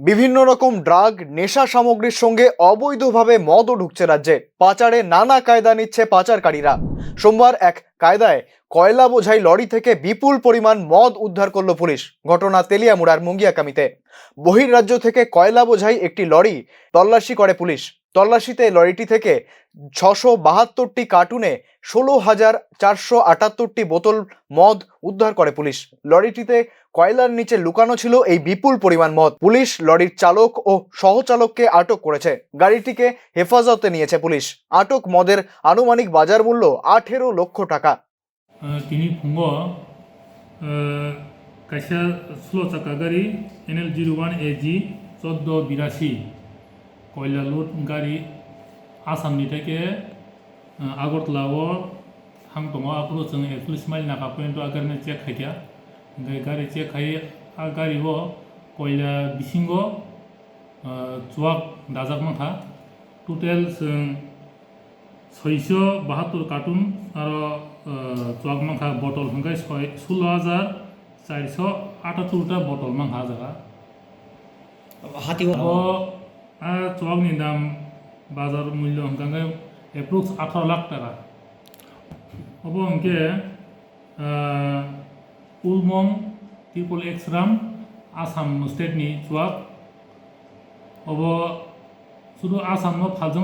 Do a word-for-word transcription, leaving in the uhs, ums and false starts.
বিভিন্ন রকম ড্রাগ, নেশা সামগ্রীর সঙ্গে অবৈধভাবে মদও ঢুকছে রাজ্যে। পাচারে নানা কায়দা নিচ্ছে পাচারকারীরা। সোমবার এক কায়দায় কয়লা বোঝাই লরি থেকে বিপুল পরিমাণ মদ উদ্ধার করল পুলিশ। ঘটনা তেলিয়ামুড়ার মুঙ্গিয়াকামিতে। বহির রাজ্য থেকে কয়লা বোঝাই একটি লরি তল্লাশি করে পুলিশ। তল্লাশিতে লরিটি থেকে ছশো বাহাত্তরটি কার্টুনে ষোলো হাজার চারশো আটাত্তরটি বোতল মদ উদ্ধার করে পুলিশ। লরিটিতে কয়লার নিচে লুকানো ছিল এই বিপুল পরিমাণ মদ। পুলিশ লরির চালক ও সহচালককে আটক করেছে। গাড়িটিকে হেফাজতে নিয়েছে পুলিশ। আটক মদের আনুমানিক বাজার মূল্য আঠেরো লক্ষ টাকা। Tini phungo kaisa slow chakka gari N L zero one A G choddo birasi koila load gari Assam ni theke Agartala o thang tongo. Aphuru chwng actually smile naka point o a gari no check khaikha, hwnkhe gari check khai a gari o koila bisingo chuak dajak mankha. Total chwng soiso bahattor carton aro chuak mankha, botol hwnkhe soi sullo hajar charso atattor ta botol mankha a jaga. Hati o O a chuak ni dam bazar mullo hwnkha khe approx atharo lakh taka. Obo hwnkhe Ulmong triple X ram Assam state ni chuak. Obo sudu Assam no phaljakma.